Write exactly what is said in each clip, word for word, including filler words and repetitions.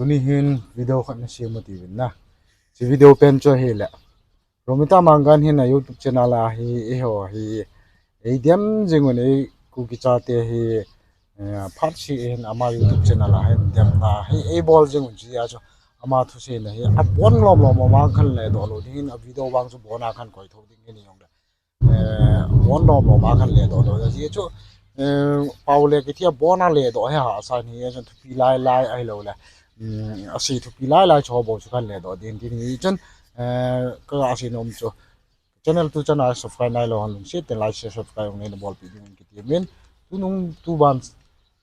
Tuni hin video khat na sem u tivin na. Hiche video pen chu ahile, Romita Mangang hin a YouTube channel a hi, eiho hi, eidem jing un, ei Kuki chate hi, eh, phat seh hin ama YouTube channel a hin demna hi eibol jing un, hichea chu ama thusei na hi abon lom lom a khan ledoh lou ding in, a video vang chu bon a khan koi thou ding in, hijongle, eh, bon lom lom a khan ledoh lou ding. Hiche chu, eh, pao le kithi a bon a ledoh hi hahsa ahi, hiche chu thupi lai lai ahilou le, um, asei thupi lai lai chu bou chu khan ledoh ding tin, hichun, eh, ka, asei nom chu, channel tu chan a subscribe nailou hon lungset tah in like, share, subscribe jong nei na bolpeh ding in kiti min, tunung tuban,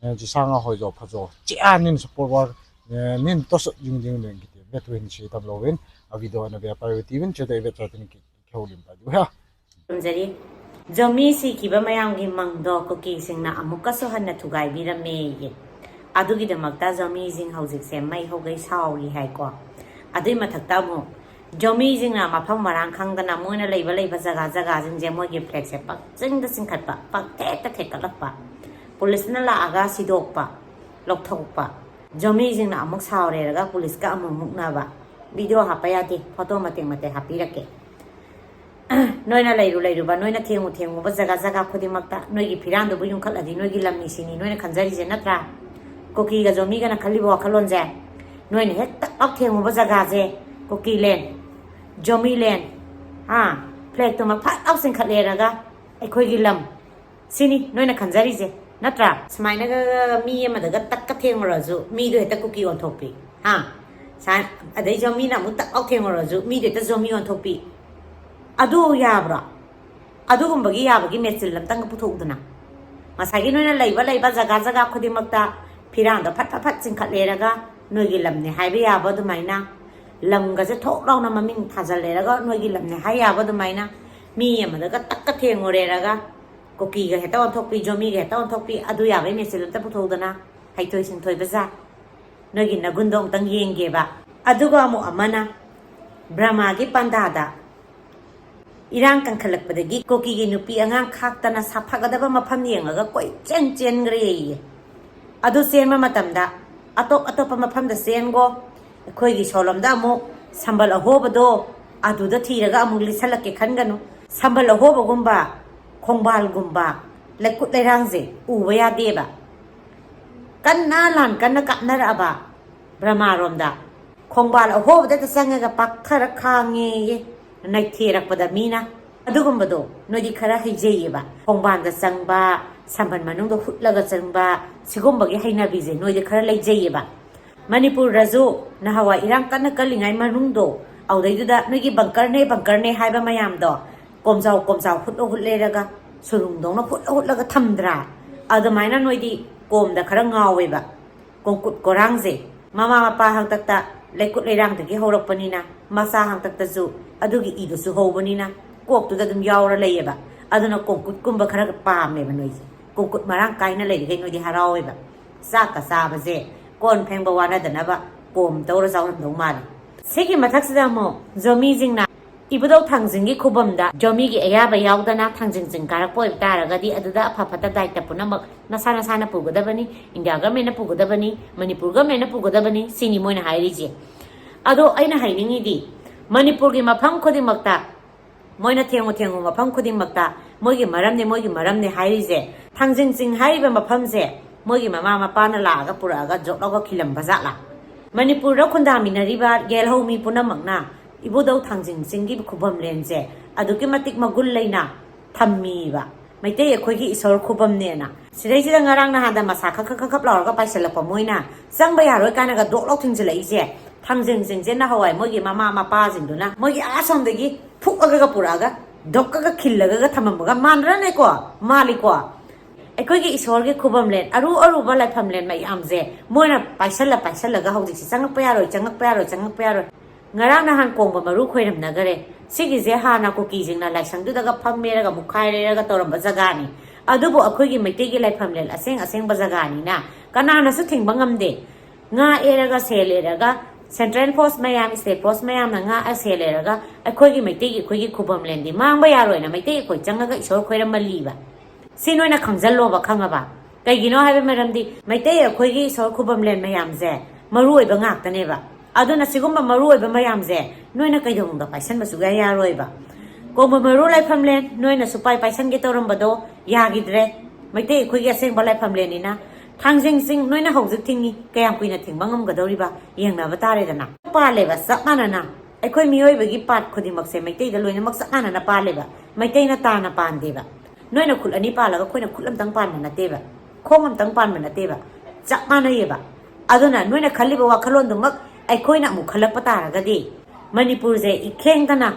eh, hiche sanga hoijo phajo cheh a nin support uva, eh, nin tosot jing ding in kiti, ve tu hin sei tam louvin, a video na ve pai u tivin, chutah i ve chai tin ki, kihoulim pai diu ahi. Tumjari. Zomi sikhiba mayamgi mangdo Kuki singna amuk kasuhanna thugaibirame ye. ꯑꯗꯨꯒꯤꯗꯃꯛꯇ ꯖꯣꯃꯤꯁꯤꯡ ꯍꯧꯖꯤꯛꯁꯦ ꯃꯩ ꯍꯧꯒꯩ ꯁꯥꯎꯔꯤ ꯍꯥꯏꯀꯣ꯫ ꯑꯗꯨꯏ ꯃꯊꯛꯇ ꯑꯃꯨꯛ ꯖꯣꯃꯤꯁꯤꯡꯅ ꯃꯐꯝ ꯃꯔꯥꯡ ꯈꯪꯗꯅ ꯃꯣꯏꯅ ꯂꯩꯕ ꯂꯩꯕ ꯖꯒꯥ ꯖꯒꯥꯁꯤꯡꯁꯦ ꯃꯣꯏꯒꯤ flagꯁꯦ ꯄꯪꯆꯤꯡꯗ ꯆꯤꯡꯈꯠꯄ, ꯄꯪꯊꯦꯛꯇ ꯊꯦꯛꯀꯠꯂꯛꯄ, ꯄꯨꯂꯤꯁꯅ ꯂꯥꯛꯑꯒ ꯁꯤꯗꯣꯛꯄ, ꯂꯧꯊꯣꯛꯄ, ꯖꯣꯃꯤꯁꯤꯡꯅ ꯑꯃꯨꯛ ꯁꯥꯎꯔꯦꯔꯒ ꯄꯨꯂꯤꯁꯀ ꯑꯃꯨꯛ ꯃꯨꯛꯅꯕ꯫ Video ꯍꯥꯞꯄ ꯌꯥꯗꯦ, photo ꯃꯇꯦꯛ ꯃꯇꯦꯛ ꯍꯥꯞꯄꯤꯔꯛꯀꯦ꯫ ꯅꯣꯏꯅ ꯂꯩꯔꯨ ꯂꯩꯔꯨꯕ, ꯅꯣꯏꯅ ꯊꯦꯡꯉꯨ ꯊꯦꯡꯉꯨꯕ ꯖꯒꯥ ꯖꯒꯥ ꯈꯨꯗꯤꯡꯃꯛꯇ ꯅꯣꯏꯒꯤ ꯐꯤꯔꯥꯟꯗꯨꯕꯨ ꯌꯨꯡꯈꯠꯂꯗꯤ ꯅꯣꯏꯒꯤ ꯂꯝꯅꯤ ꯁꯤꯅꯤ ꯅꯣꯏꯅ ꯈꯟꯖꯔꯤꯁꯦ, ꯅꯠꯇ꯭ꯔꯥ? ꯀꯨꯀꯤꯒ ꯖꯣꯃꯤꯒꯅ ꯈꯜꯂꯤꯕ ꯋꯥꯈꯜꯂꯣꯟꯁꯦ, ꯅꯣꯏꯅ ꯍꯦꯛꯇ ꯑꯞ ꯊꯦꯡꯉꯨꯕ ꯖꯒꯥꯁꯦ ꯀꯨꯀꯤꯂꯦꯟ, ꯖꯣꯃꯤꯂꯦꯟ, ꯑꯥ, flagꯇꯨꯃ ꯐꯠ ꯑꯞ ꯆꯤꯡꯈꯠꯂꯦꯔꯒ ꯑꯩꯈꯣꯏꯒꯤ ꯂꯝ ꯁꯤꯅꯤ ꯅꯣꯏꯅ ꯈꯟꯖꯔꯤꯁꯦ, ꯅꯠꯇ꯭ꯔꯥ? ꯁꯨꯃꯥꯏꯅꯒ ꯃꯤ ꯑꯃꯗꯒ ꯇꯛꯀ ꯊꯦꯡꯉꯨꯔꯁꯨ ꯃꯤꯗꯣ ꯍꯦꯛꯇ ꯀꯨꯀꯤ ꯑꯣꯟꯊꯣꯛꯄꯤ, ꯍꯥ? ꯁꯥ-, ꯑꯗꯩ ꯖꯣꯃꯤꯅ ꯑꯃꯨꯛ ꯇꯛ ꯂꯥꯎ ꯊꯦꯡꯉꯨꯔꯁꯨ ꯃꯤꯗꯣ ꯍꯦꯛꯇ ꯖꯣꯃꯤ ꯑꯣꯟꯊꯣꯛꯄꯤ꯫ ꯑꯗꯨ ꯌꯥꯕ꯭ꯔꯣ? ꯑꯗꯨꯒꯨꯝꯕꯒꯤ ꯌꯥꯕꯒꯤ ꯃꯦꯆꯤꯟ ꯑꯝꯇꯪꯒ ꯄꯨꯊꯣꯛꯎꯗꯅ꯫ ꯉꯁꯥꯏꯒꯤ ꯅꯣꯏꯅ ꯂꯩꯕ ꯂꯩꯕ ꯖꯒꯥ ꯖꯒꯥ ꯈꯨꯗꯤꯡꯃꯛꯇ ꯐꯤꯔꯥꯟꯗꯣ ꯐꯠ ꯐꯠ ꯐꯠ ꯆꯤꯡꯈꯠꯂꯦꯔꯒ ꯅꯣꯏꯒꯤ ꯂꯝꯅꯦ ꯍꯥꯏꯕ ꯌꯥꯕ ꯑꯗꯨꯃꯥꯏꯅ, ꯂꯝꯒꯁꯦ ꯊꯣꯛ ꯂꯥꯎꯅ ꯃꯃꯤꯡ ꯊꯥꯖꯜꯂꯦꯔꯒ ꯅꯣꯏꯒꯤ ꯂꯝꯅꯦ ꯍꯥꯏ ꯌꯥꯕ ꯑꯗꯨꯃꯥꯏꯅ, ꯃꯤ ꯑꯃꯗꯒ ꯇꯛꯀ ꯊꯦꯡꯉꯨꯔꯦꯔꯒ ꯀꯨꯀꯤꯒ ꯍꯦꯛꯇ ꯑꯣꯟꯊꯣꯛꯄꯤ, ꯖꯣꯃꯤꯒ ꯍꯦꯛꯇ ꯑꯣꯟꯊꯣꯛꯄꯤ, ꯑꯗꯨ ꯌꯥꯕꯒꯤ ꯃꯦꯆꯤꯟ ꯑꯝꯇ ꯄꯨꯊꯣꯛꯎꯗꯅ, ꯍꯩꯊꯣꯏ ꯁꯤꯡꯊꯣꯏꯕ ꯖꯥꯠ꯫ ꯅꯣꯏꯒꯤ ꯅꯒꯨꯟꯗꯣ ꯑꯃꯨꯛꯇꯪ ꯌꯦꯡꯒꯦꯕ꯫ ꯑꯗꯨꯒ ꯑꯃꯨꯛ ꯑꯃꯅ ꯕ꯭ꯔꯍꯃꯥꯒꯤ ꯄꯥꯟꯗꯥꯗ ꯏꯔꯥꯡ ꯀꯟꯈꯠꯂꯛꯄꯗꯒꯤ ꯀꯨꯀꯤꯒꯤ ꯅꯨꯄꯤ ꯑꯉꯥꯡ ꯈꯥꯛꯇꯅ ꯁꯥꯐꯒꯗꯕ ꯃꯐꯝ ꯌꯦꯡꯉꯒ ꯀꯣꯏꯆꯦꯟ ꯆꯦꯟꯈ꯭ꯔꯦꯌꯦ꯫ ꯑꯗꯨ ꯆꯦꯟꯕ ꯃꯇꯝꯗ ꯑꯇꯣꯞ ꯑꯇꯣꯞꯄ ꯃꯐꯝꯗ ꯆꯦꯟꯒꯣ, ꯑꯩꯈꯣꯏꯒꯤ ꯁꯣꯂꯣꯝꯗ ꯑꯃꯨꯛ ꯁꯝꯕꯜ ꯑꯍꯣꯕꯗꯣ ꯑꯗꯨꯗ ꯊꯤꯔꯒ ꯑꯃꯨꯛ ꯂꯤꯠꯁꯜꯂꯛꯀꯦ ꯈꯟꯒꯅꯨ꯫ ꯁꯝꯕꯜ ꯑꯍꯣꯕꯒꯨꯝꯕ, ꯈꯣꯡꯕꯥꯜꯒꯨꯝꯕ, ꯂꯩꯀꯨꯠ ꯂꯩꯔꯥꯡꯁꯦ ꯎꯕ ꯌꯥꯗꯦꯕ꯫ ꯀꯟꯅ ꯂꯥꯟ ꯀꯟꯅ ꯀꯥꯞꯅꯔꯛꯑꯕ ꯕ꯭ꯔꯍꯃꯥꯔꯣꯝꯗ ꯈꯣꯡꯕꯥꯜ ꯑꯍꯣꯕꯗ ꯍꯦꯛꯇ ꯆꯪꯉꯒ ꯄꯥꯛꯊꯔ ꯈꯥꯡꯉꯦꯌꯦ꯫ ꯅꯩꯊꯦꯔꯛꯄꯗ ꯃꯤꯅ꯫ ꯑꯗꯨꯒꯨꯝꯕꯗꯣ ꯅꯣꯏꯗꯤ ꯈꯔ ꯍꯩꯖꯩꯌꯦꯕ꯫ ꯈꯣꯡꯕꯥꯟꯗ ꯆꯪꯕ, ꯁꯝꯕꯜ ꯃꯅꯨꯡꯗ ꯍꯨꯠꯂꯒ ꯆꯪꯕ, ꯁꯤꯒꯨꯝꯕꯒꯤ ꯍꯩꯅꯕꯤꯁꯦ ꯅꯣꯏꯗꯤ ꯈꯔ ꯂꯩꯖꯩꯌꯦꯕ꯫ ꯃꯅꯤꯄꯨꯔꯗꯁꯨ ꯅꯍꯥꯟꯋꯥꯏ ꯏꯔꯥꯡ ꯀꯟꯅ ꯀꯜꯂꯤꯉꯩ ꯃꯅꯨꯡꯗꯣ, ꯑꯗꯨꯗꯩꯗꯨꯗ ꯅꯣꯏꯒꯤ ꯕꯪꯀꯔꯅꯦ, ꯕꯪꯀꯔꯅꯦ ꯍꯥꯏꯕ ꯃꯌꯥꯝꯗꯣ ꯀꯣꯝꯖꯥꯎ ꯀꯣꯝꯖꯥꯎ ꯍꯨꯠꯂ ꯍꯨꯠꯂꯦꯔꯒ ꯁꯨꯔꯨꯡꯗꯧꯅ ꯍꯨꯠꯂ ꯍꯨꯠꯂꯒ ꯊꯝꯗ꯭ꯔꯥ? ꯑꯗꯨꯃꯥꯏꯅ ꯅꯣꯏꯗꯤ ꯀꯣꯝꯗ ꯈꯔ ꯉꯥꯎꯋꯦꯕ꯫ ꯀꯣꯡꯀꯨꯠ ꯀꯣꯔꯥꯡꯁꯦ ꯃꯃꯥ ꯃꯄꯥ ꯍꯥꯛꯇꯛꯇ ꯂꯩꯀꯨꯠ ꯂꯩꯔꯥꯡꯗꯒꯤ ꯍꯧꯔꯛꯄꯅꯤꯅ, ꯃꯆꯥ ꯍꯥꯛꯇꯛꯇꯁꯨ ꯑꯗꯨꯒꯤ ꯏꯗꯨ ꯆꯨꯍꯧꯕꯅꯤꯅ ꯀꯣꯛꯇꯨꯗ ꯑꯗꯨꯝ ꯌꯥꯎꯔ ꯂꯩꯌꯦꯕ꯫ ꯑꯗꯨꯅ ꯀꯣꯡꯀꯨꯠꯀꯨꯝꯕ ꯈꯔ ꯄꯥꯝꯃꯦꯕ ꯅꯣꯏꯁꯦ꯫ ꯀꯣꯡꯀꯨꯠ ꯃꯔꯥꯡ ꯀꯥꯏꯅ ꯂꯩꯔꯤꯈꯩ ꯅꯣꯏꯗꯤ ꯍꯔꯥꯎꯋꯦꯕ꯫ ꯆꯥꯛꯀ ꯆꯥꯕꯁꯦ ꯀꯣꯟ ꯐꯦꯡꯕ ꯋꯥꯅꯗꯅꯕ ꯀꯣꯝ ꯇꯧꯔ ꯆꯥꯎꯔꯝꯗꯧ ꯃꯥꯜꯂꯤ꯫ ꯁꯤꯒꯤ ꯃꯊꯛꯁꯤꯗ ꯑꯃꯨꯛ ꯖꯣꯃꯤꯁꯤꯡꯅ ꯏꯕꯨꯙꯧ ꯊꯥꯡꯖꯤꯡꯒꯤ ꯈꯨꯕꯝꯗ ꯖꯣꯃꯤꯒꯤ ꯑꯌꯥꯕ ꯌꯥꯎꯗꯅ ꯊꯥꯡꯖꯤꯡ ꯆꯤꯡ ꯀꯥꯔꯛꯄ ꯑꯣꯏꯕ ꯇꯥꯔꯒꯗꯤ ꯑꯗꯨꯗ ꯑꯐ ꯐꯠꯇ ꯗꯥꯏꯇ ꯄꯨꯝꯅꯃꯛ ꯅꯁꯥ ꯅꯁꯥꯅ ꯄꯨꯒꯗꯕꯅꯤ, ꯏꯟꯗꯤꯌꯥ ꯒꯃꯦꯟꯅ ꯄꯨꯒꯗꯕꯅꯤ, ꯃꯅꯤꯄꯨꯔ ꯒꯃꯦꯟꯅ ꯄꯨꯒꯗꯕꯅꯤ, ꯁꯤꯅꯤ ꯃꯣꯏꯅ ꯍꯥꯏꯔꯤꯁꯦ꯫ ꯑꯗꯣ ꯑꯩꯅ ꯍꯥꯏꯅꯤꯡꯉꯤꯗꯤ, ꯃꯅꯤꯄꯨꯔꯒꯤ ꯃꯐꯝ ꯈꯨꯗꯤꯡꯃꯛꯇ ꯃꯣꯏꯅ ꯊꯦꯡꯉꯨ ꯊꯦꯡꯉꯨ ꯃꯐꯝ ꯈꯨꯗꯤꯡꯃꯛꯇ ꯃꯣꯏꯒꯤ ꯃꯔꯝꯅꯦ, ꯃꯣꯏꯒꯤ ꯃꯔꯝꯅꯦ ꯍꯥꯏꯔꯤꯁꯦ, ꯊꯥꯡꯖꯤꯡ ꯆꯤꯡ ꯍꯥꯏꯔꯤꯕ ꯃꯐꯝꯁꯦ ꯃꯣꯏꯒꯤ ꯃꯃꯥ ꯃꯄꯥꯅ ꯂꯥꯛꯑꯒ ꯄꯨꯔꯛꯑꯒ ꯖꯣꯠ ꯂꯧꯒ ꯈꯤꯜꯂꯝꯕ ꯖꯥꯠꯂꯥ? ꯃꯅꯤꯄꯨꯔꯗ ꯈꯨꯟꯗꯥꯃꯤꯟꯅꯔꯤꯕ ꯌꯦꯜꯍꯧ ꯃꯤ ꯄꯨꯝꯅꯃꯛꯅ ꯏꯕꯨꯙꯧ ꯊꯥꯡꯖꯤꯡ ꯆꯤꯡꯒꯤ ꯈꯨꯕꯝ ꯂꯦꯟꯁꯦ ꯑꯗꯨꯛꯀꯤ ꯃꯇꯤꯛ ꯃꯒꯨꯟ ꯂꯩꯅ ꯊꯝꯃꯤꯕ꯫ ꯃꯩꯇꯩ ꯑꯩꯈꯣꯏꯒꯤ ꯏꯁꯣꯔ ꯈꯨꯕꯝꯅꯦꯅ꯫ ꯁꯤꯗꯩꯁꯤꯗ ꯉꯔꯥꯡ ꯅꯍꯥꯟꯗ ꯃꯁꯥ ꯈꯛ ꯈꯛ ꯈꯛ ꯈꯞ ꯂꯥꯎꯔꯒ ꯄꯥꯏꯁꯜꯂꯛꯄ ꯃꯣꯏꯅ ꯆꯪꯕ ꯌꯥꯔꯣꯏ ꯀꯥꯏꯅꯒ ꯗꯣꯛ ꯂꯥꯎ ꯊꯤꯡꯖꯤꯜꯂꯛꯏꯁꯦ, ꯊꯥꯡꯖꯤꯡꯁꯤꯡꯁꯦ ꯅꯍꯥꯟꯋꯥꯏ ꯃꯣꯏꯒꯤ ꯃꯃꯥ ꯃꯄꯥꯁꯤꯡꯗꯨꯅ ꯃꯣꯏꯒꯤ ꯑꯥ ꯁꯣꯝꯗꯒꯤ ꯐꯨꯛꯑꯒ ꯄꯨꯔꯛꯑꯒ ꯗꯣꯛꯀꯒ ꯈꯤꯜꯂꯒ ꯊꯝꯃꯝꯕꯒ ꯃꯥꯟꯗ꯭ꯔꯅꯦꯀꯣ? ꯃꯥꯜꯂꯤꯀꯣ? ꯑꯩꯈꯣꯏꯒꯤ ꯏꯁꯣꯔꯒꯤ ꯈꯨꯕꯝꯂꯦꯟ, ꯑꯔꯨ ꯑꯔꯨꯕ ꯂꯥꯏꯐꯝꯂꯦꯟ ꯃꯌꯥꯝꯁꯦ ꯃꯣꯏꯅ ꯄꯥꯏꯁꯜꯂ ꯄꯥꯏꯁꯜꯂꯒ ꯍꯧꯖꯤꯛꯁꯦ ꯆꯪꯉꯛꯄ ꯌꯥꯔꯣꯏ, ꯆꯪꯉꯛꯄ ꯌꯥꯔꯣꯏ, ꯆꯪꯉꯛꯄ ꯌꯥꯔꯣꯏ꯫ ꯉꯔꯥꯡ ꯅꯍꯥꯟ ꯀꯣꯡꯕ ꯃꯔꯨ ꯈꯣꯏꯔꯝꯅꯒꯔꯦ꯫ ꯁꯤꯒꯤꯁꯦ ꯍꯥꯟꯅ ꯀꯨꯀꯤꯁꯤꯡꯅ ꯂꯥꯏꯁꯪꯗꯨꯗꯒ ꯐꯝꯃꯦꯔꯒ ꯃꯨꯛꯈꯥꯏꯔꯦꯔꯒ ꯇꯧꯔꯝꯕ ꯖꯒꯥꯅꯤ꯫ ꯑꯗꯨꯕꯨ ꯑꯩꯈꯣꯏꯒꯤ ꯃꯩꯇꯩꯒꯤ ꯂꯥꯏꯐꯝꯂꯦꯟ ꯑꯁꯦꯡ ꯑꯁꯦꯡꯕ ꯖꯒꯥꯅꯤꯅ ꯀꯅꯥꯅꯁꯨ ꯊꯤꯡꯕ ꯉꯝꯗꯦ꯫ ꯉꯥꯛꯑꯦꯔꯒ ꯁꯦꯜꯂꯦꯔꯒ, central force ꯃꯌꯥꯝ, state force ꯃꯌꯥꯝꯅ ꯉꯥꯛꯑ ꯁꯦꯜꯂꯦꯔꯒ ꯑꯩꯈꯣꯏꯒꯤ ꯃꯩꯇꯩꯒꯤ ꯑꯩꯈꯣꯏꯒꯤ ꯈꯨꯕꯝꯂꯦꯟꯗꯤ ꯃꯥꯡꯕ ꯌꯥꯔꯣꯏꯅ ꯃꯩꯇꯩ ꯑꯩꯈꯣꯏ ꯆꯪꯉꯒ ꯏꯁꯣꯔ ꯈꯣꯏꯔꯝꯃꯜꯂꯤꯕ꯫ ꯁꯤ ꯅꯣꯏꯅ ꯈꯪꯖꯜꯂꯣꯕ, ꯈꯪꯉꯕ? ꯀꯩꯒꯤꯅꯣ ꯍꯥꯏꯕ ꯃꯔꯝꯗꯤ ꯃꯩꯇꯩ ꯑꯩꯈꯣꯏꯒꯤ ꯏꯁꯣꯔ ꯈꯨꯕꯝꯂꯦꯟ ꯃꯌꯥꯝꯁꯦ ꯃꯔꯨꯑꯣꯏꯕ ꯉꯥꯛꯇꯅꯦꯕ꯫ ꯑꯗꯨꯅ ꯁꯤꯒꯨꯝꯕ ꯃꯔꯨꯑꯣꯏꯕ ꯃꯌꯥꯝꯁꯦ ꯅꯣꯏꯅ ꯀꯩꯗꯧꯅꯨꯡꯗ ꯄꯥꯏꯁꯟꯕ ꯁꯨꯛꯌꯥ ꯌꯥꯔꯣꯏꯕ꯫ ꯀꯣꯡꯕ ꯃꯔꯨ ꯂꯥꯏꯐꯝꯂꯦꯟ ꯅꯣꯏꯅ ꯁꯨꯄꯥꯏ ꯄꯥꯏꯁꯟꯒꯦ ꯇꯧꯔꯝꯕꯗꯣ ꯌꯥꯈꯤꯗ꯭ꯔꯦ꯫ ꯃꯩꯇꯩ ꯑꯩꯈꯣꯏꯒꯤ ꯑꯁꯦꯡꯕ ꯂꯥꯏꯐꯝꯂꯦꯟꯅꯤꯅ꯫ ꯊꯥꯡꯖꯤꯡ ꯆꯤꯡ ꯅꯣꯏꯅ ꯍꯧꯖꯤꯛ ꯊꯤꯡꯉꯤ, ꯀꯌꯥꯝ ꯀꯨꯏꯅ ꯊꯤꯡꯕ ꯉꯝꯒꯗꯧꯔꯤꯕ ꯌꯦꯡꯅꯕ ꯇꯥꯔꯦꯗꯅ꯫ ꯄꯥꯜꯂꯦꯕ ꯆꯞ ꯃꯥꯟꯅꯅ꯫ ꯑꯩꯈꯣꯏ ꯃꯤꯑꯣꯏꯕꯒꯤ ꯄꯥꯠ ꯈꯨꯗꯤꯡꯃꯛꯁꯦ ꯃꯩꯇꯩꯗ ꯂꯣꯏꯅꯃꯛ ꯆꯞ ꯃꯥꯟꯅꯅ ꯄꯥꯜꯂꯦꯕ꯫ ꯃꯩꯇꯩꯅ ꯇꯥꯅ ꯄꯥꯟꯗꯦꯕ꯫ ꯅꯣꯏꯅ ꯈꯨꯠ ꯑꯅꯤ ꯄꯥꯜꯂꯒ ꯑꯩꯈꯣꯏꯅ ꯈꯨꯠ ꯑꯃꯇꯪ ꯄꯥꯟꯕ ꯅꯠꯇꯦꯕ꯫ ꯈꯣꯡ ꯑꯃꯇꯪ ꯄꯥꯟꯕ ꯅꯠꯇꯦꯕ꯫ ꯆꯞ ꯃꯥꯟꯅꯩꯌꯦꯕ꯫ ꯑꯗꯨꯅ ꯅꯣꯏꯅ ꯈꯜꯂꯤꯕ ꯋꯥꯈꯜꯂꯣꯟꯗꯨꯃꯛ ꯑꯩꯈꯣꯏꯅ ꯑꯃꯨꯛ ꯈꯜꯂꯛꯄ ꯇꯥꯔꯒꯗꯤ ꯃꯅꯤꯄꯨꯔꯁꯦ ꯏꯈꯦꯡꯗꯅ,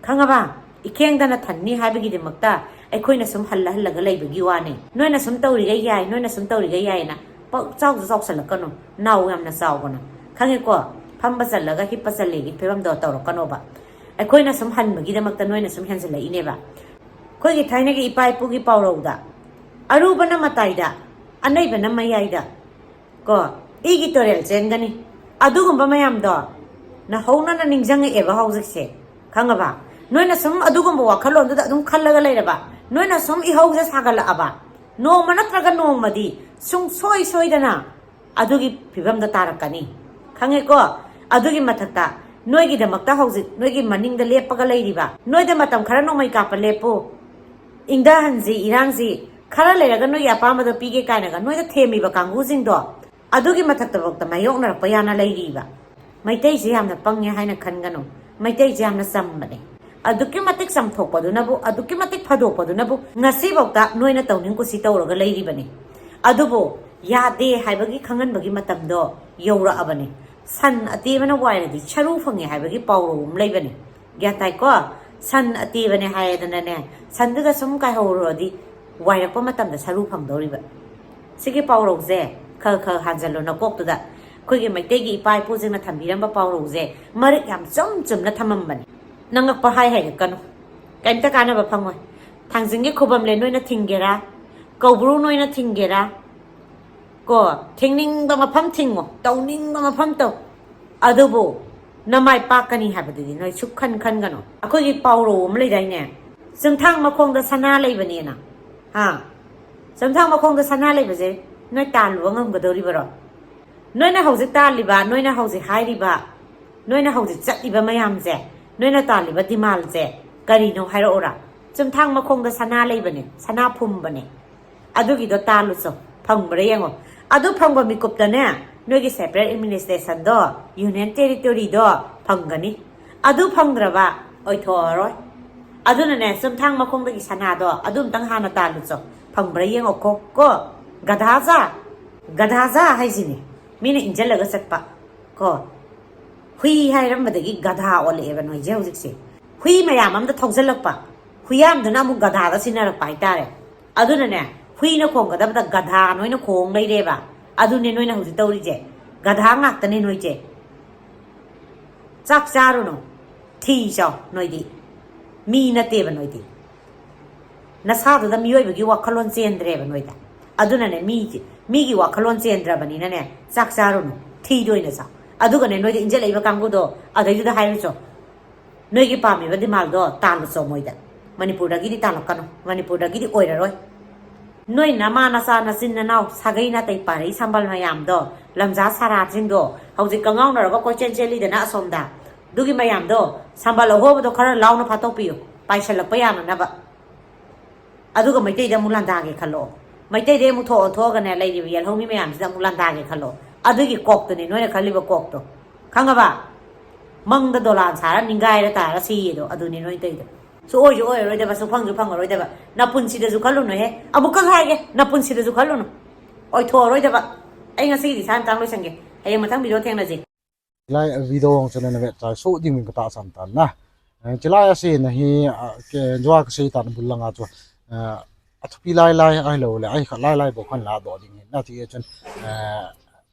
ꯈꯪꯉꯕ? ꯏꯈꯦꯡꯗꯅ ꯊꯟꯅꯤ ꯍꯥꯏꯕꯒꯤꯗꯃꯛꯇ ꯑꯩꯈꯣꯏꯅ ꯁꯨꯝ ꯍꯜꯂ ꯍꯜꯂꯒ ꯂꯩꯕꯒꯤ ꯋꯥꯅꯤ꯫ ꯅꯣꯏꯅ ꯁꯨꯝ ꯇꯧꯔꯤꯈꯩ ꯌꯥꯏ, ꯅꯣꯏꯅ ꯁꯨꯝ ꯇꯧꯔꯤꯈꯩ ꯌꯥꯏꯅ ꯄꯪꯆꯥꯎꯁꯨ ꯆꯥꯎꯁꯜꯂꯛꯀꯅꯨ, ꯅꯥꯎ ꯌꯥꯝꯅ ꯆꯥꯎꯒꯅꯨ꯫ ꯈꯪꯉꯦꯀꯣ? ꯐꯝꯕ ꯆꯜꯂꯒ ꯍꯤꯞꯄ ꯆꯜꯂꯦꯒꯤ ꯐꯤꯕꯝꯗꯣ ꯇꯧꯔꯛꯀꯅꯣꯕ꯫ ꯑꯩꯈꯣꯏꯅ ꯁꯨꯝ ꯍꯟꯕꯒꯤꯗꯃꯛꯇ ꯅꯣꯏꯅ ꯁꯨꯝ ꯍꯦꯟꯖꯜꯂꯛꯏꯅꯦꯕ꯫ ꯑꯩꯈꯣꯏꯒꯤ ꯊꯥꯏꯅꯒꯤ ꯏꯄꯥ ꯏꯄꯨꯒꯤ ꯄꯥꯎꯔꯧꯗ, "ꯑꯔꯨꯕꯅ ꯃꯇꯥꯏꯗ, ꯑꯅꯩꯕꯅ ꯃꯌꯥꯏꯗ, ꯀꯣ, ꯏꯒꯤ ꯇꯨꯔꯦꯜ ꯆꯦꯟꯒꯅꯤ"꯫ ꯑꯗꯨꯒꯨꯝꯕ ꯃꯌꯥꯝꯗꯣ ꯅꯍꯧꯅꯅ ꯅꯤꯡꯁꯤꯡꯉꯛꯑꯦꯕ ꯍꯧꯖꯤꯛꯁꯦ, ꯈꯪꯉꯕ? ꯅꯣꯏꯅ ꯁꯨꯝ ꯑꯗꯨꯒꯨꯝꯕ ꯋꯥꯈꯜꯂꯣꯟꯗꯨꯗ ꯑꯗꯨꯝ ꯈꯜꯂꯒ ꯂꯩꯔꯕ, ꯅꯣꯏꯅ ꯁꯨꯝ ꯏꯍꯧꯁꯦ ꯁꯥꯒꯠꯂꯛꯑꯕ, ꯅꯣꯡꯃ ꯅꯠꯇ꯭ꯔꯒ ꯅꯣꯡꯃꯗꯤ ꯁꯨꯡꯁꯣꯏ ꯁꯣꯏꯗꯅ ꯑꯗꯨꯒꯤ ꯐꯤꯕꯝꯗ ꯇꯥꯔꯛꯀꯅꯤ꯫ ꯈꯪꯉꯦꯀꯣ? ꯑꯗꯨꯒꯤ ꯃꯊꯛꯇ ꯅꯣꯏꯒꯤꯗꯃꯛꯇ ꯍꯧꯖꯤꯛ ꯅꯣꯏꯒꯤ ꯃꯅꯤꯡꯗ ꯂꯦꯞꯄꯒ ꯂꯩꯔꯤꯕ, ꯅꯣꯏꯗ ꯃꯇꯝ ꯈꯔ ꯅꯣꯡꯃꯩ ꯀꯥꯞꯄ ꯂꯦꯞꯄꯨ, ꯏꯪꯊꯍꯟꯁꯤ ꯏꯔꯥꯡꯁꯤ, ꯈꯔ ꯂꯩꯔꯒ ꯅꯣꯏꯒꯤ ꯑꯄꯥꯝꯕꯗꯣ ꯄꯤꯒꯦ ꯀꯥꯏꯅꯒ ꯅꯣꯏꯗ ꯊꯦꯝꯃꯤꯕ ꯀꯥꯡꯕꯨꯁꯤꯡꯗꯣ, ꯑꯗꯨꯒꯤ ꯃꯊꯛꯇꯐꯥꯎꯗ ꯃꯥꯌꯣꯛꯅꯔꯛꯄ ꯌꯥꯅ ꯂꯩꯔꯤꯕ꯫ ꯃꯩꯇꯩꯁꯦ ꯌꯥꯝꯅ ꯄꯪꯉꯦ ꯍꯥꯏꯅ ꯈꯟꯒꯅꯨ꯫ ꯃꯩꯇꯩꯁꯦ ꯌꯥꯝꯅ ꯆꯝꯕꯅꯦ꯫ ꯑꯗꯨꯛꯀꯤ ꯃꯇꯤꯛ ꯆꯝꯊꯣꯛꯄꯗꯨꯅꯕꯨ, ꯑꯗꯨꯛꯀꯤ ꯃꯇꯤꯛ ꯐꯗꯣꯛꯄꯗꯨꯅꯕꯨ ꯉꯁꯤꯐꯥꯎꯗ ꯅꯣꯏꯅ ꯇꯧꯅꯤꯡ ꯀꯨꯁꯤ ꯇꯧꯔꯒ ꯂꯩꯔꯤꯕꯅꯤ꯫ ꯑꯗꯨꯕꯨ ꯌꯥꯗꯦ ꯍꯥꯏꯕꯒꯤ ꯈꯪꯍꯟꯕꯒꯤ ꯃꯇꯝꯗꯣ ꯌꯧꯔꯛꯑꯕꯅꯤ꯫ ꯁꯟ ꯑꯇꯦꯕꯅ ꯋꯥꯏꯔꯗꯤ ꯁꯔꯨ ꯐꯪꯉꯦ ꯍꯥꯏꯕꯒꯤ ꯄꯥꯎꯔꯧ ꯑꯃ ꯂꯩꯕꯅꯤ꯫ ꯒ꯭ꯌꯥꯟ ꯇꯥꯏꯀꯣ? ꯁꯟ ꯑꯇꯦꯕꯅꯦ ꯍꯥꯏꯗꯅꯅꯦ, ꯁꯟꯗꯨꯗ ꯁꯨꯝ ꯀꯥꯏꯍꯧꯔꯨꯔꯗꯤ ꯋꯥꯏꯔꯛꯄ ꯃꯇꯝꯗ ꯁꯔꯨ ꯐꯪꯗꯧꯔꯤꯕ꯫ ꯁꯤꯒꯤ ꯄꯥꯎꯔꯧꯁꯦ ꯈꯔ ꯈꯔ ꯍꯥꯟꯖꯜꯂꯣ ꯅꯀꯣꯛꯇꯨꯗ꯫ ꯑꯩꯈꯣꯏꯒꯤ ꯃꯩꯇꯩꯒꯤ ꯏꯄꯥ ꯏꯄꯨꯁꯤꯡꯅ ꯊꯝꯕꯤꯔꯝꯕ ꯄꯥꯎꯔꯧꯁꯦ ꯃꯔꯤꯛ ꯌꯥꯝ ꯆꯨꯝ ꯆꯨꯝꯅ ꯊꯝꯃꯝꯕꯅꯦ꯫ ꯅꯉꯛꯄ ꯍꯥꯏ ꯍꯥꯏꯔꯛꯀꯅꯨ꯫ ꯀꯩꯝꯇ ꯀꯥꯟꯅꯕ ꯐꯪꯉꯣꯏ꯫ ꯊꯥꯡꯖꯤꯡꯒꯤ ꯈꯨꯕꯝꯂꯦꯟ ꯅꯣꯏꯅ ꯊꯤꯡꯒꯦꯔꯥ? ꯀꯧꯕ꯭ꯔꯨ ꯅꯣꯏꯅ ꯊꯤꯡꯒꯦꯔꯥ? ꯀꯣ, ꯊꯤꯡꯅꯤꯡꯕ ꯃꯐꯝ ꯊꯤꯡꯉꯣ, ꯇꯧꯅꯤꯡꯕ ꯃꯐꯝ ꯇꯧ꯫ ꯑꯗꯨꯕꯨ ꯅꯃꯥꯏ ꯄꯥꯛꯀꯅꯤ ꯍꯥꯏꯕꯗꯨꯗꯤ ꯅꯣꯏ ꯁꯨꯛꯈꯟ ꯈꯟꯒꯅꯨ꯫ ꯑꯩꯈꯣꯏꯒꯤ ꯄꯥꯎꯔꯧ ꯑꯃ ꯂꯩꯗꯥꯏꯅꯦ? "ꯆꯨꯝꯊꯥꯡ ꯃꯈꯣꯡꯗ ꯁꯅꯥ ꯂꯩꯕꯅꯦꯅ"꯫ ꯍꯥ? ꯆꯨꯝꯊꯥꯡ ꯃꯈꯣꯡꯗ ꯁꯅꯥ ꯂꯩꯕꯁꯦ ꯅꯣꯏ ꯇꯥꯜꯂꯨꯕ ꯉꯝꯒꯗꯧꯔꯤꯕꯔꯣ? ꯅꯣꯏꯅ ꯍꯧꯖꯤꯛ ꯇꯥꯜꯂꯤꯕ, ꯅꯣꯏꯅ ꯍꯧꯖꯤꯛ ꯍꯥꯏꯔꯤꯕ, ꯅꯣꯏꯅ ꯍꯧꯖꯤꯛ ꯆꯠꯂꯤꯕ ꯃꯌꯥꯝꯁꯦ, ꯅꯣꯏꯅ ꯇꯥꯜꯂꯤꯕ ꯗꯤꯃꯥꯟꯁꯦ ꯀꯔꯤꯅꯣ ꯍꯥꯏꯔꯛꯎꯔꯥ? ꯆꯨꯝꯊꯥꯡ ꯃꯈꯣꯡꯗ ꯁꯅꯥ ꯂꯩꯕꯅꯦ, ꯁꯅꯥ ꯐꯨꯝꯕꯅꯦ꯫ ꯑꯗꯨꯒꯤꯗꯣ ꯇꯥꯜꯂꯨꯆꯣ, ꯐꯪꯕ꯭ꯔꯥ ꯌꯦꯡꯉꯣ꯫ ꯑꯗꯨ ꯐꯪꯕ ꯃꯤꯀꯨꯞꯇꯅꯦ, ꯅꯣꯏꯒꯤ separate administrationꯗꯣ, union territoryꯗꯣ ꯐꯪꯒꯅꯤ꯫ ꯑꯗꯨ ꯐꯪꯗ꯭ꯔꯕ ꯑꯣꯏꯊꯣꯛꯑꯔꯣꯏ꯫ ꯑꯗꯨꯅꯅꯦ, ꯆꯨꯝꯊꯥꯡ ꯃꯈꯣꯡꯗꯒꯤ ꯁꯅꯥꯗꯣ ꯑꯗꯨ ꯑꯝꯇꯪ ꯍꯥꯟꯅ ꯇꯥꯜꯂꯨꯆꯣ, ꯐꯪꯕ꯭ꯔꯥ ꯌꯦꯡꯉꯣꯀꯣ, ꯀꯣ? ꯒꯙꯥꯖꯥ, ꯒꯙꯥꯖꯥ ꯍꯥꯏꯁꯤꯅꯦ, ꯃꯤꯅ ꯏꯟꯖꯜꯂꯒ ꯆꯠꯄ, ꯀꯣ? ꯍꯨꯏ ꯍꯥꯏꯔꯝꯕꯗꯒꯤ ꯒꯙꯥ ꯑꯣꯜꯂꯛꯑꯦꯕ ꯅꯣꯏꯁꯦ ꯍꯧꯖꯤꯛꯁꯦ꯫ ꯍꯨꯏ ꯃꯌꯥꯝ ꯑꯃꯗ ꯊꯧꯖꯜꯂꯛꯄ, ꯍꯨꯏꯌꯥꯝꯗꯨꯅ ꯑꯃꯨꯛ ꯒꯙꯥꯗ ꯁꯤꯟꯅꯔꯛꯄ ꯍꯥꯏꯇꯥꯔꯦ꯫ ꯑꯗꯨꯅꯅꯦ, ꯍꯨꯏꯅ ꯈꯣꯡꯒꯗꯕꯗ ꯒꯙꯥ ꯅꯣꯏꯅ ꯈꯣꯡ ꯂꯩꯔꯦꯕ꯫ ꯑꯗꯨꯅꯦ ꯅꯣꯏꯅ ꯍꯧꯖꯤꯛ ꯇꯧꯔꯤꯁꯦ꯫ ꯒꯙꯥ ꯉꯥꯛꯇꯅꯦ ꯅꯣꯏꯁꯦ꯫ ꯆꯥꯛ ꯆꯥꯔꯨꯅꯨ꯫ ꯊꯤ ꯆꯥꯎ ꯅꯣꯏꯗꯤ꯫ ꯃꯤ ꯅꯠꯇꯦꯕ ꯅꯣꯏꯗꯤ꯫ ꯅꯁꯥꯗꯨꯗ ꯃꯤꯑꯣꯏꯕꯒꯤ ꯋꯥꯈꯜꯂꯣꯟ ꯆꯦꯟꯗ꯭ꯔꯦꯕ ꯅꯣꯏꯗ꯫ ꯑꯗꯨꯅꯅꯦ, ꯃꯤꯒꯤ, ꯃꯤꯒꯤ ꯋꯥꯈꯜꯂꯣꯟ ꯆꯦꯟꯗ꯭ꯔꯕꯅꯤꯅꯅꯦ, ꯆꯥꯛ ꯆꯥꯔꯨꯅꯨ꯫ ꯊꯤꯗꯣ ꯑꯣꯏꯅ ꯆꯥꯎ꯫ ꯑꯗꯨꯒꯅꯦ, ꯅꯣꯏꯗ ꯏꯟꯖꯜꯂꯛꯏꯕ ꯀꯥꯡꯕꯨꯗꯣ, ꯑꯗꯩꯗꯨꯗ ꯍꯥꯏꯔꯨꯆꯣ꯫ ꯅꯣꯏꯒꯤ ꯄꯥꯝꯃꯤꯕ demandꯗꯣ ꯇꯥꯜꯂꯨꯆꯣ ꯃꯣꯏꯗ꯫ ꯃꯅꯤꯄꯨꯔꯗꯒꯤꯗꯤ ꯇꯥꯜꯂꯛꯀꯅꯨ꯫ ꯃꯅꯤꯄꯨꯔꯗꯒꯤꯗꯤ ꯑꯣꯏꯔꯔꯣꯏ꯫ ꯅꯣꯏ ꯅꯃꯥ ꯅꯆꯥ ꯅꯆꯤꯟ ꯅꯅꯥꯎ ꯁꯥꯒꯩ ꯅꯥꯇꯩ ꯄꯥꯔꯩ ꯁꯝꯕꯜ ꯃꯌꯥꯝꯗꯣ, ꯂꯝꯖꯥ ꯁꯔꯥꯁꯤꯡꯗꯣ ꯍꯧꯖꯤꯛ ꯀꯉꯥꯎꯅꯔꯒ ꯀꯣꯏꯆꯦꯟ ꯆꯦꯜꯂꯤꯗꯅ ꯑꯁꯣꯝꯗ꯫ ꯑꯗꯨꯒꯤ ꯃꯌꯥꯝꯗꯣ ꯁꯝꯕꯜ ꯑꯍꯣꯕꯗꯣ ꯈꯔ ꯂꯥꯎꯅ ꯐꯥꯠꯇꯣꯛꯄꯤꯌꯨ, ꯄꯥꯏꯁꯜꯂꯛꯄ ꯌꯥꯅꯅꯕ꯫ ꯑꯗꯨꯒ ꯃꯩꯇꯩꯗ ꯑꯃꯨꯛ ꯂꯥꯟꯗꯥꯒꯦ ꯈꯜꯂꯣ꯫ ꯃꯩꯇꯩꯗ ꯑꯃꯨꯛ ꯊꯣꯛꯑ ꯊꯣꯛꯑꯒꯅꯦ, ꯂꯩꯔꯤꯕ ꯌꯦꯜꯍꯧꯃꯤ ꯃꯌꯥꯝꯁꯤꯗ ꯑꯃꯨꯛ ꯂꯥꯟꯗꯥꯒꯦ ꯈꯜꯂꯣ꯫ ꯑꯗꯨꯒꯤ ꯀꯣꯛꯇꯨꯅꯦ ꯅꯣꯏꯅ ꯈꯜꯂꯤꯕ ꯀꯣꯛꯇꯣ꯫ ꯈꯪꯉꯕ? ꯃꯪꯗ ꯗꯣꯂꯥꯟ ꯁꯥꯔ ꯅꯤꯡꯒꯥꯏꯔ ꯇꯥꯔ ꯁꯤꯌꯦꯗꯣ, ꯑꯗꯨꯅꯦ ꯅꯣꯏ ꯇꯧꯔꯤꯗꯣ꯫ ꯁꯨꯛꯑꯣꯏꯁꯨ ꯑꯣꯏꯔꯔꯣꯏꯗꯕ, ꯁꯨꯛꯐꯪꯁꯨ ꯐꯪꯉꯔꯣꯏꯗꯕ꯫ ꯅꯄꯨꯟꯁꯤꯗꯁꯨ ꯈꯜꯂꯨꯅꯨꯍꯦ꯫ ꯑꯃꯨꯛꯀꯁꯨ ꯍꯥꯏꯒꯦ, ꯅꯄꯨꯟꯁꯤꯗꯁꯨ ꯈꯜꯂꯨꯅꯨ꯫ ꯑꯣꯏꯊꯣꯛꯑꯔꯣꯏꯗꯕ꯫ ꯑꯩ ꯉꯁꯤꯒꯤꯗꯤ ꯁ꯭ꯋꯥꯏ ꯃꯇꯥꯡ ꯂꯣꯏꯁꯟꯒꯦ꯫ ꯍꯌꯦꯡ ꯃꯊꯪ video ꯊꯦꯡꯅꯁꯤ꯫ Chulai video hung channel na vet chai so ding min kata san tan na. Eh, chulai a se na hi, ah, ke, jua ka se tan bul langa chu, eh, a thupi lai lai, ahilou le, ai khat lai lai bou khan la doh ding hin na ti chun, eh,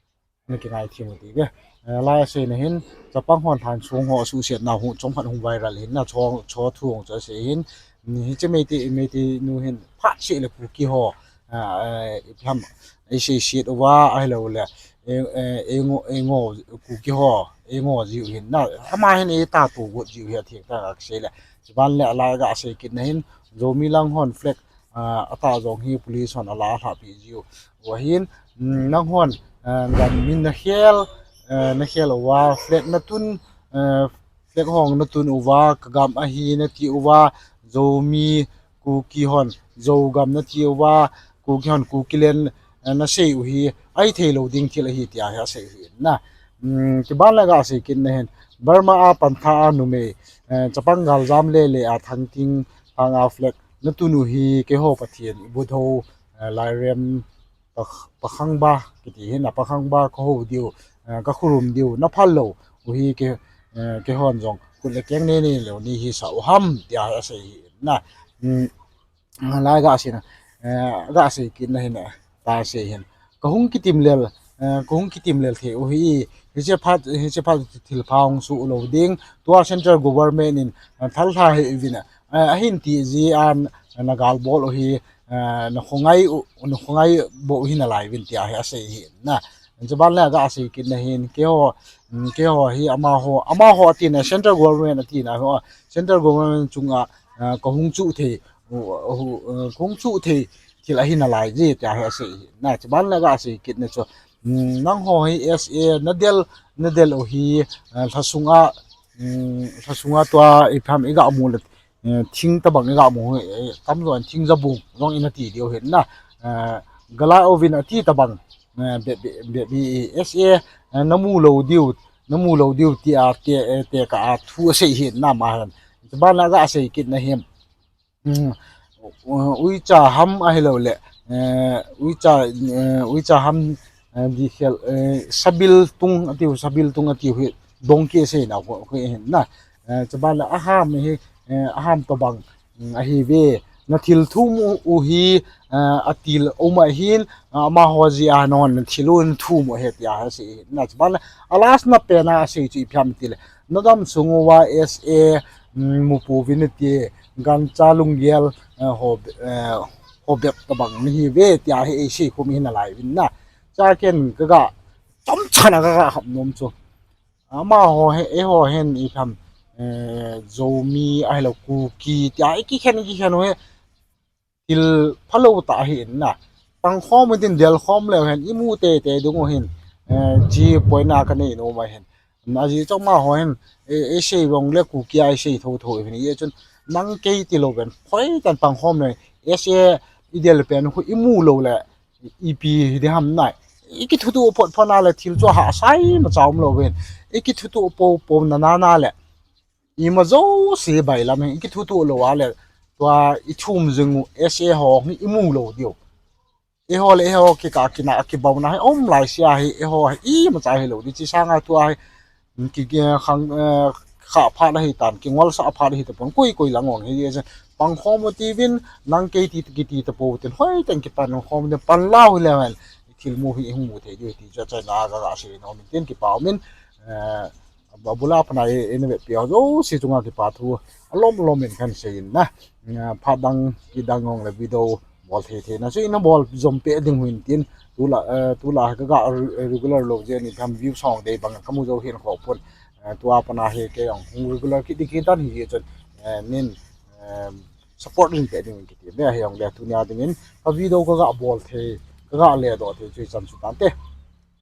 na kingai thim u ti ve. Eh, lai a se na hin, chapang hon than sung ho suhset na hu chom khat hung viral hin na cho, cho thu hung cho se hin, ni hi che Meitei, Meitei nu hin phat se le Kuki ho, ah, eh, ipi ham, i se siet uva, ahilou le, eh, eh, eingo, eingo, Kuki ho, eingo jiu hin na, ama hin eita to got jiu hi atheng tah a kasei le. Chuban le alai ga sei kit na hin, Zomi lang hon flag, ah, atah jong hi police hon ala alhah pi jiu. Uva hin, mm, nang hon, ah, gam min na khel, eh, na khel uva, flag na tun, eh, flag hong na tun uva, ka gam ahi na ti uva, Zomi, Kuki hon, Zogam na ti uva, Kuki hon, Kukiland, eh, na sei u hi, ahi thei lou ding thil ahi tia hi asei hi na. Um, kiban le ga sei kit na hin, Burma a pantha a numei, eh, chapang galjam le le a thangting thang a flag na tun u hi, keiho Pathen, i bu tho, eh, lairem, pa, pakhangba, kiti hin a pakhangba ka ho diu, eh, ka khurum diu, na phal lou u hi ke, eh, keihon jong, khut le keng nei nei lou ni hi sa u ham, tia hi asei hi na. Um, lai ga sei na, eh, ga sei kit na hin a, ta sei hin. Ka hung kitim lel, eh, ka hung kitim lel thei u hi, hiche phat, hiche phat thil pha hung su lou ding, tua central government in, eh, thal tha hi vin a, eh, ahin ti ji an, eh, na gal bol u hi, eh, na khongai u, na khongai bo u hi na lai vin tia hi asei hi na. Chuban le ga sei kit na hin, keiho, um, keiho hi amaho, amaho ati na central government ati na ho, central government chunga, eh, ka hung chu thei, u, u, eh, ka hung chu thei thil ahi na lai ji tia hi asei hi na. Chuban le ga sei kit na chu, um, nangho hi S A na del, na del u hi, eh, lhasunga, um, lhasunga tua i pham i ga mu le, eh, thing tabang i ga mu, eh, tamjo in thing jabung jong i na ti diu hin na. Eh, gala uvin ati tabang, eh, be, be, be, be, S A, eh, na mu lou diu, na mu lou diu tia te, eh, te ka a thu asei hin na ma han. Chuban le ga sei kit na hin. Um, uicha ham ahilou le, eh, uicha, eh, uicha ham, eh, di khel, eh, sabil tung atiu, sabil tung atiu hi dongki asei na hu, hu hin na. Eh, chuban le aham hi, eh, aham tabang, um, ahi ve. Na thil thum u, u hi, eh, atil um ahin, ah, amaho ji a non na thil u na thum u he tia hi asei hin na. Chuban le a last na pen a asei chu ipi ham ti le, na dam sung uva S A, um, mu pu vin ti, gancha lunggel, eh, ho, eh, ho bep tabang mi hi ve tia hi eisei khum hi na lai vin na. Cha ken ka ga chomcha na ka ga hap nom chu. Amaho he, eiho hin i kham, eh, Zomi ahilou Kuki tia i kikhen, i kikhen u hi thil phalou tah ahi in na. Pangkhom u tin del khom leu hen i mu teitei dung u hin, eh, chi poina ka nei nom ahin. Ajeh chu amaho hin, eh, eisei vang le Kuki a eisei thotho u hin, hijeh chun nang kei tilou ven, hoitah in pangkhom le, S A i del pen khu i mu lou le, ipi hi di ham na. I kithutuh phot phot na le thil chu ahahsa imacha umlou ven. I kithutuh po po na na na le, ima jouse bailam hi i kithutuh lou a le, tua i thum jing u S A ho hi i mu lou diu. Eiho le eiho kikah kinah kibauna hi um lai sia hi, eiho hi imacha hilou di. Chi sanga tua hi, ki, ki, khang, eh, kha phat ahi tan, kingolsah phat ahi tapon, koi koi lang ong hi, pangkhom u tivin, nang kei ti, kiti tapou tin, hoitah in kipangkhom u tin, pan lau hi leu hen, thil mu hi i hung mu thei diu hi ti chu achaina a ka ga sei nom in tin, kipa um in, eh, abul a pat a i, i na vetpi ho jouse chunga kipa thu alom lom in kan sei in na. Eh, phat dang kidang ong le video bol thei thei na chu i na bol jom peh ding u hin tin, tulai, eh, tulai ka ga re-, regular lou jeh in i tham views hong dei bang ka mu jou hin kho pon. Eh, tua pat a hi kei jong hung regular kit ding kitan hijeh chun, eh, nin, eh, support rin peh ding kiti me ahi ong le, tunia dingin ka video ka ga bol thei, ka ga ledoh thei chu hichan chu tante.